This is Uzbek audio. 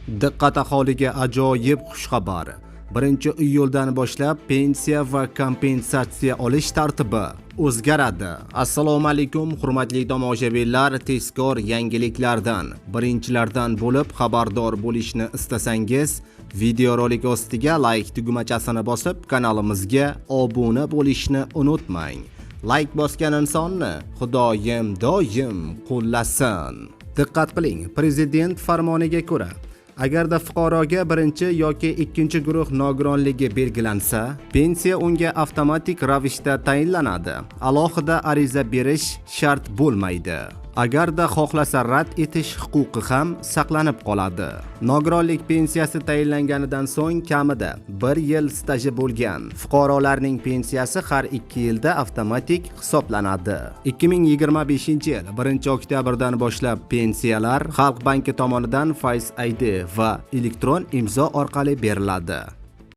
Diqqat, aholiga ajoyib xushxabar! 1-iyuldan boshlab pensiya va kompensatsiya olish tartibi o'zgaradi. Assalomu alaykum, hurmatli tomoshabinlar, tezkor yangiliklardan birinchilardan bo'lib xabardor bo'lishni istasangiz, videorolik ostiga like tugmachasini bosib, kanalimizga obuna bo'lishni unutmang. Like bosgan insonni Xudoyim doim qo'llasin. Diqqat qiling, prezident farmoniga ko'ra, agarda fuqaroga birinchi yoki ikkinchi guruh nogironligi belgilansa, pensiya unga avtomatik ravishda tayinlanadi. Alohida ariza berish shart bo'lmaydi. Agarda xohlasa, rad etish huquqi ham saqlanib qoladi. Nogironlik pensiyasi tayinlanganidan so'ng kamida 1 yil staji bo'lgan fuqarolarning pensiyasi har 2 yilda avtomatik hisoblanadi. 2025-yil 1-oktyabrdan boshlab pensiyalar Xalq banki tomonidan Face ID va elektron imzo orqali beriladi.